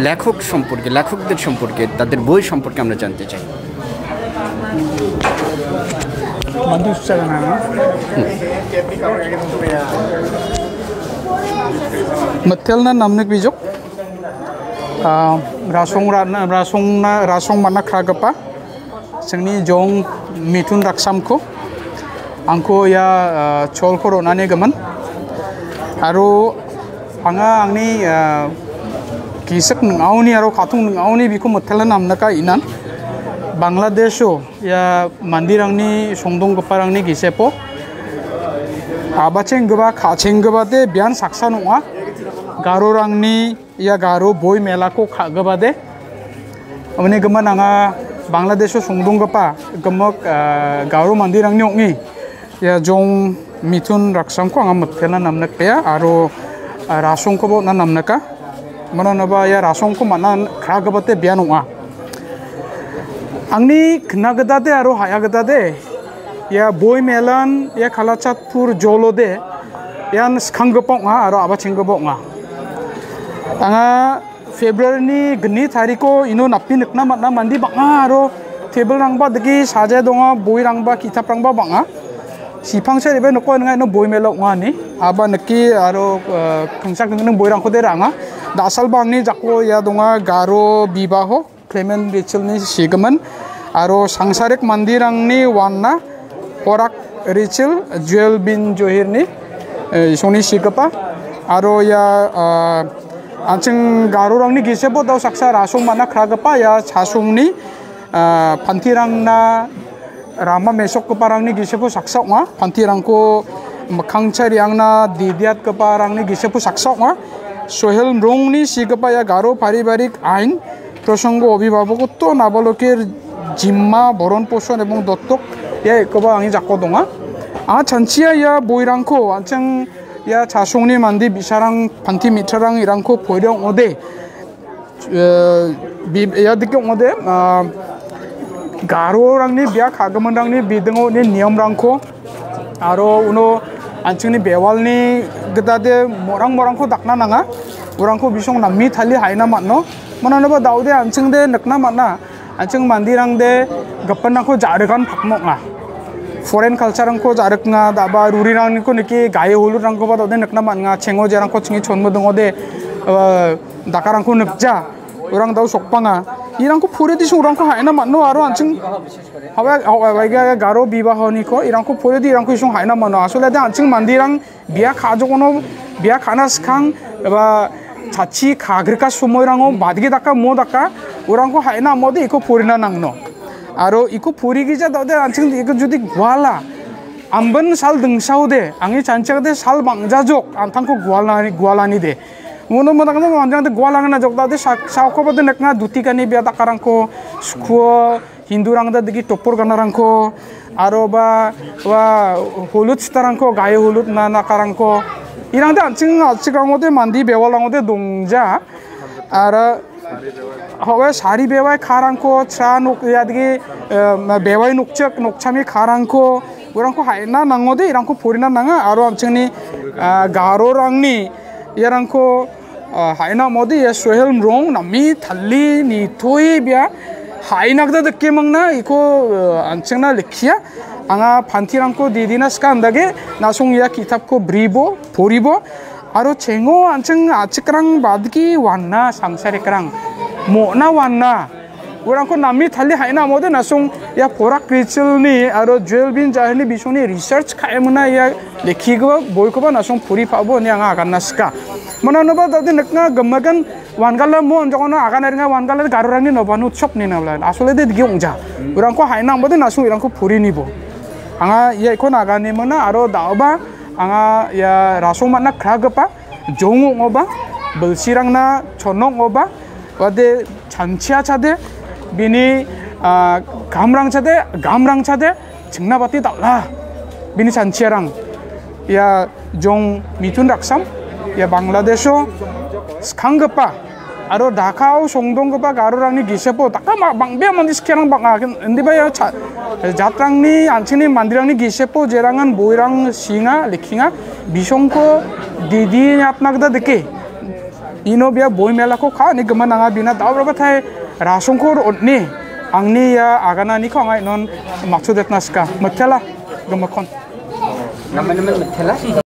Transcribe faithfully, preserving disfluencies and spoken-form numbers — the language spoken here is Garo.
লেখক সম্পর্কে, লেখকদের সম্পর্কে, তাদের বই সম্পর্কে আমরা জানতে চাই। Mitelna namnik bijok, ah, rasong ra-, rasongna, rasong man·a kragipa, singni jong Mithun Raksamko, angko ia, ah, cholko ro·nani gimin. Aro anga angni, ah, gisik ning·aoni aro ka·tong ning·aoni biko mitelna namnika inan. Bangladesho ia mandirangni songdonggiparangni gisepo abachenggipa ka·chenggipade bian saksan ong·a. Garorangni ia garo boi melako ka·gipade. Uni gimin anga Bangladesho songdonggipa gimik, ah, garo mandirangni ong·e ia jong Mithun Raksamko anga mitelna namnikbea aro, ah, rasongkoba on·na namnika. Mano inoba ia rasongko man·a kragipade bian ong·a. Angni kna·gitade aro ha·ya gitade ia boi melan ia Kalachatpur jolode ian skanggipa ong·a aro abachenggipa ong·a. Anga February-ni gni tariko ino napi nikna man·a, mande bang·a aro tebilrangba dike saja donga, boirangba, ki·taprangba bang·a. Sipangsa re·bae noko ninga ino boi mela ong·a ine. Aba nike aro, eh, kingsa kingning boirangkode ra·anga. Da·salba angni jako ia donga Garo Bibaho, Clement Richelni sigimin. Aro Sangsarik mandirangni wana Porak Richel, Joel bin Johirni, eh, isongni sigipa. Aro ia, ah, an·ching Garorangni gisepo dao saksa rasong man·a kragipa ia chasongni, ah, pantirangna rama mesokgiparangni gisepo saksa ong·a. Pantirangko mikkangcha re·angna didiatgiparangni gisepo saksa ong·a. Sohel Mrongni sigipa ia Garo Paribarik Ain Prosongo Obhibhabokotto Nabalokir Jimma Boron Poson ebong Dottok ia ekoba angni jako donga. A chanchia ia boirangko an·ching ia chasongni mande bi·sarang, panti me·trarang irangko poide ong·ode. Eh, bi-, ia dike ong·ode, ah, Garorangni bia ka·giminrangni bidingo uni niamrangko aro uno an·chingni bewalni gitade morang morangko dakna nanga. Urangko bisong name tali ha·ina man·o. Mano inoba da·ode an·chingde nikna man·a. An·ching mandirangde gipinrangko ja·rikan pakma ong·a. Foreign culture-rangko ja·rikna, da·ba rurirangko nike gaye holutrangkoba da·ode nikna man·a. Chengo jerangko chingi chonmidingode, eh, dakarangko nikja. Orang dao sokbanga. Irangko poriode song urangko ha·ina man·o aro an·ching hawa, hawa, hawa, Garo Bibahoniko irangko poriode irangko isong ha·ina man·o. Asolede an·ching mandirang bia ka·jokono, bia ka·na skang eba chachi kagrika somoirango badge daka mo daka urangko ha·ina amode iko porina nangno. Aro iko porigija da·ode an·ching iko judi guala, ambin sal dingsaode, angni chanchiakde sal bang·jajok, an·tangko gualani, gualanide. Uno modakno manjangde gualangna jok da·ode sak-, saokobade nikna duti gani bia dakarangko skuo, Hindurangde digi topor ganarangko, aro ba, ba hulut sitarangko, gaye hulut na-, nakarangko. Irangde an·ching, an·ching rangode mandi bewal rangode dongja. Aro hawe sari bewai karangko, chra nok, ia digi, eh, bewai nokchak, nokchami karangko, urangko ha·ina nangode, irangko porina nanga, aro an·chingni, ah, Garorangni, iarangko, ah, ha·ina mode ia Sohel Mrong name tali nitoe bia ha·ina gita dike mangna iko, ah, an·chingna lekkia. Anga pantirangko didina sika andage na·song ia ki·tapko bribo, poribo. Aro chengo an·ching a·chikrang badike wana sangsarikrang mo·na wana. Urangko name tali ha·ina amode na·song ia Porak Richelni aro Joel Bin Jahirni bisongni research ka·emona ia lekkigipa boikoba na·song puri pa·bo ine anga aganna sika. Mananoba da·ode nikna gimikan wangala mo anjokono agan ringa wangala Garorangni noban utsob nina bla. Asolede digi ong·ja. Urangko ha·ina amode na·song irangko puri nibo. Anga ia ikon aganimona aro da·oba anga ia rasong man·a kragipa jong ong·oba, bilsirangna chonok ong·oba, uade chanchia chade, bini, ah, gamrang chade, gamrang chade, chingna bati dal·a. Bini chanchiarang. Ia jong Mithun Raksam, ia Bangladesho skanggipa, aro Dhakao songdonggipa Garorangni gisepo, daka ma-, bang·bea mande skiangrang bang·a. Indiba ia cha-, jatrangni, an·chingni manderangni gisepo jerangan boirang singa, lekkinga, bisongko didi niatna gita dike. Ino bia boi melako ka·ani gimin anga bina daurabatai rasongko on·e angni ia agananiko anga inon matchotna sika. Mitela gimikkon. Namen namen mitela.